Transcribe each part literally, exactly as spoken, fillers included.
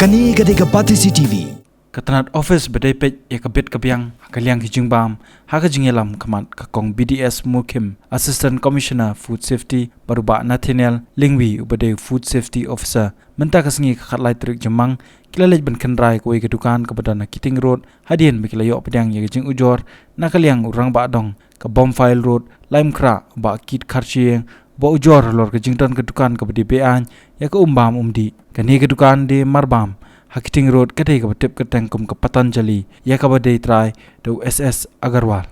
Kane ka dei ka Batesi T V. Ka tnat office ba dei peit ïa ka bit ka biang ha ka liang ki jingbam, ha ka jingïalam khmat ka Kong B D S Murkhim, Assistant Commissioner Food Safety, bad u Bah Nathaniel Lyngwi uba dei Food Safety Officer. Mynta ka sngi ka khatlai tarik Jymmang, ki la leit ban khynra ïa kawei ka dukan kaba don ha Keating Road, hadien ba ki la ïoh pdiang ïa ka jingujor na ka liang u Rangbah Dong ka Bomfile Road, Laitumkhrah, u Bah Kit Kharshiing, uba ujor halor ka jingdon ka dukan kaba die be-aiñ ïa ka um bam um dih. Kane ka dukan die marbam ha Keating Road ka dei kaba tip kyrteng kum ka Patanjali, ïa kaba dei trai da u S S Agarwal.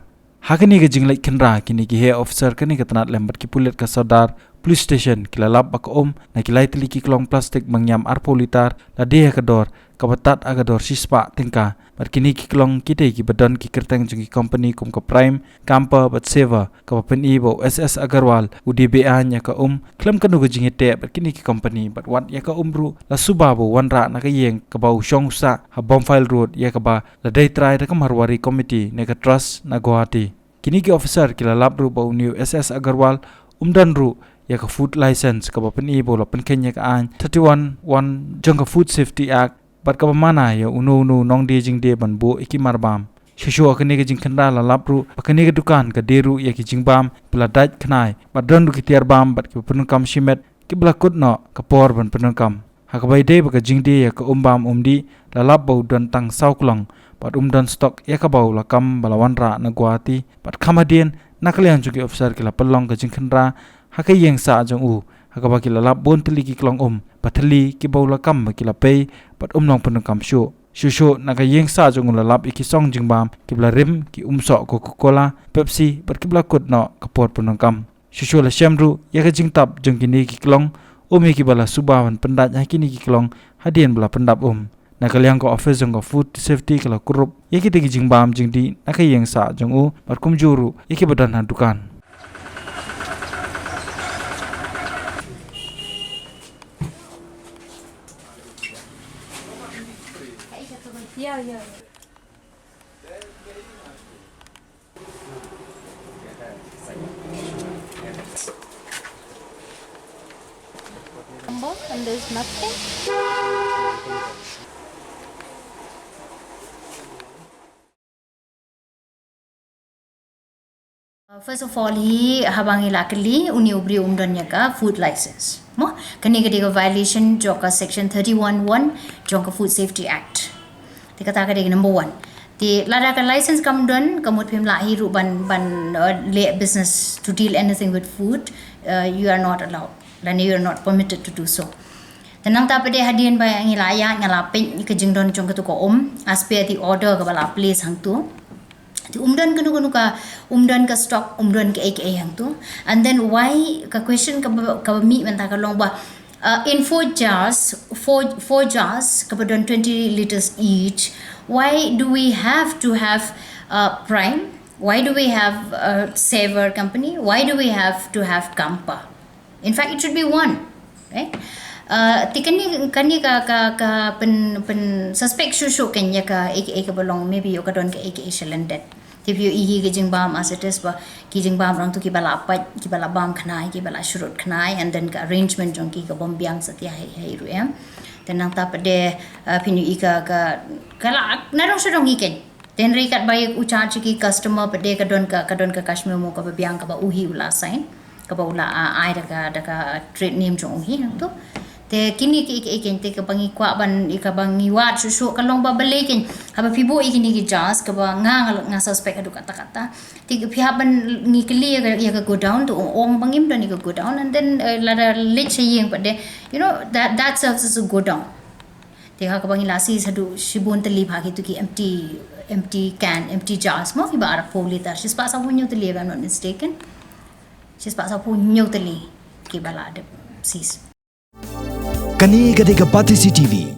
Ha kane ka jingleit khynra, kine ki heh officer kane ka tnat lem bad ki pulit ka Sordar Police Station ki la lap ba ka um na ki lai tylli ki klong plastik mynñiam arphew litar la die ha ka dor kaba tad ha ka dor shispah tyngka. Bad kine ki klong ki dei kiba don ki kyrteng jong ki kompani kum ka Prime, Camper bad Saver, kaba pyni ba u S S Agarwal u die be-aiñ ïa ka um khlem kano ka jingïateh bad kine ki kompani, bad wat ïa ka um ruh la suba ba u wanrah na ka ïing kaba u shong u sah ha Bomfile Road, ïa kaba la dei trai da ka Marwari Committee ne ka Trust na Guwahati. Kine ki officer ki la lap ruh ba une u S S Agarwal um don ruh ïa ka food license kaba pyni ba u la pynkheiñ ïa ka aiñ thirty-one one jong ka Food Safety Act, bad kaba mana ïa uno uno u nongdie jingdie ban buh ïa ki marbam. Shuh shuh ha kane ka jingkhynra la lap ruh ba kane ka dukan ka die ruh ïa ki jingbam ba la dait khnai, bad don ruh ki tiar bam bad kiba pyndonkam shimet kiba la kut noh ka por ban pyndonkam. Ha kaba ïadei bad ka jingdie ïa ka um bam um dih, la lap ba u don tang saw klong, bad um don stock ïa kaba u la kam ba la wanrah na Guwahati. Bad kham hadien, na ka liang jong ki officer ki la pynlong ka jingkhynra ha ka ïing sah jong u, ha kaba ki la lap bun tylli ki klong um, bad thylli kiba u la kam ba ki la pei, bad um long pyndonkam shuh. Shuh shuh na ka ïing sah jong u la lap ïa ki song jingbam kiba la rim, ki um soh Coca-Cola, Pepsi, bad kiba la kut noh ka por pyndonkam. Shuh shuh la shem ruh ïa ka jingtap jong kine ki klong um ïa kiba la suba ban pyndait ha kine ki klong hadien ba la pyndap um. Na ka liang ka office jong ka Food Safety ka la kurup ïa kita ki jingbam jingdih na ka ïing sah jong u, bad kumjuh ruh ïa kiba don ha dukan. Number and there's nothing. Uh, first of all, hi haba ngi la kylli, une u briew um don ïa ka food license. Mo, kane ka dei ka violation jong ka section thirty-one one jong ka Food Safety Act. Te kata ka dei ka number one. Te lada ka license kam don, ka mut phim lah hi ruh ban, ban, uh, leh business to deal anything with food, uh, you are not allowed. Lane you are not permitted to do so. Te nangta pat de hadien ba ngi la ïa, ngi la peit ka jingdon jong katu ka um, as per the order kaba la place hangtu. Te um don kano kano ka, um don ka stock, um don kaei kaei hangtu. And then why, ka question kaba, kaba mih mynta ka long ba, uh, in four jars, four, four jars kaba don twenty liters each, why do we have to have, uh, Prime? Why do we have, uh, Saver Company? Why do we have to have Camper? In fact, it should be one, right? Uh, te kane, kane ka, ka, ka pyn, pyn suspect shuh shuh kan ïa kaei kaei kaba long, maybe ïoh ka don kaei kaei shalyndet. Te phi ïohi ka jingbam as it is ba, ki jingbam hangtu kiba la pait, kiba la bam khnai, kiba la shrut khnai, and then ka arrangement jong ki ka bym biang satia hi, hi ruh em. Te nangta pat de, uh, phin ïohi ka, ka, ka la, na dong sha dong hi kan. Te hynrei katba ïa u charge ki customer pat de ka don ka, ka don ka cash memo kaba biang kaba u hi u la sign, kaba u la, ah, ai da ka, da ka trade name jong u hi hangtu. Te kine ki, ki, ki, te kaba ngi kwah ban, ïa kaba ngi wad shuh shuh ka long ba balei kan. Haba phi buh ïa kine ki jars kaba nga, nga, nga suspect haduh katta katta. Te phi hap ban ngi kylli ïa ka, ïa ka godown tu, ong, ong ba ngim don ïa ka godown, and then, eh, lada leit sha ïing pat de, you know, that, that serves as a godown. Te ha kaba ngi la seize haduh shibun tylli bha kitu ki empty, empty can, empty jars mo, kiba arphew litar. Shispah sawphew hynñiew tylli, if I'm not mistaken. Shispah sawphew hynñiew tylli kiba la dep seize. Kane ka dei ka Batesi T V.